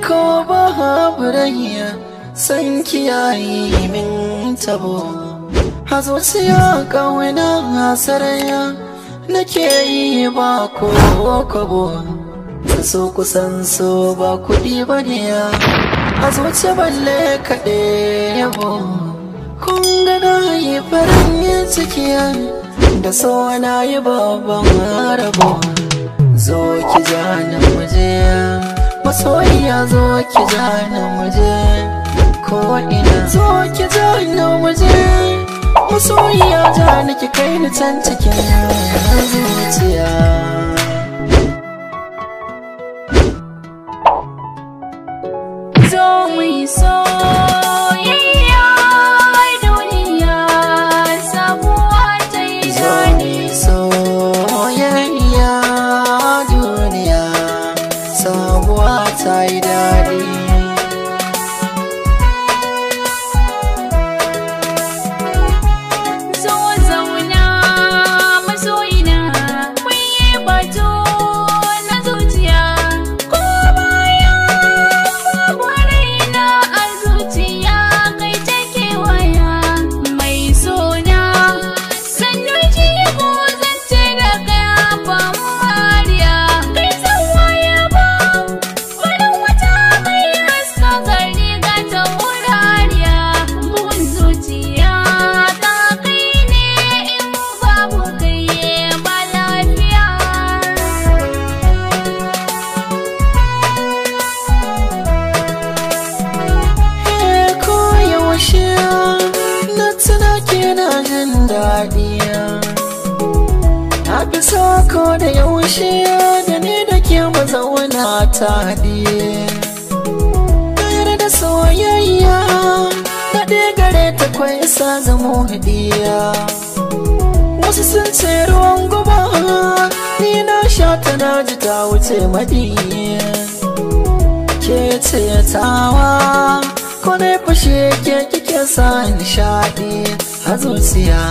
Ko babu rai san kiyaye min tabo, a zuciya ƙauna saraya nake yi ba ko kobo. So kusan so ba kuɗi ba ne, a zuciya balle kaɗe yabo. Kun ga na yi farin ciki da so na yi babban rabo. Zo ki jani muje, masoyiya zo ki jani muje, ko ina zo ki jani muje, masoyiya jani ki kai ni can cikin zuciya. Zo mu yi soyayya duniya sabuwa ta yi daɗi. Soyayya duniya sabuwa ta yi daɗi. Zo zauna masoyina, mun yi batu na zuciya. Ko baya babu raina a zuciya kai take waya. Mai sona sannu jigo zance da gaban mariya. Kai zan waya ba farin wata mai haska gari ga taurariya. Bugun zuciya ta kai ne in babu kai ba lafiya. Ko yaushe na tuna kina jin daɗi, na fi so ko da yaushe da ni da ke mu zauna taɗi. Tare da soyayya daɗi gare ta kwai sa zamo hadiya. Wasu sun ce ruwan guba, ni na sha ta na ji ta wuce maɗi. Ke ce tawa ko na fashe ke kike sa nishaɗi a zuciya.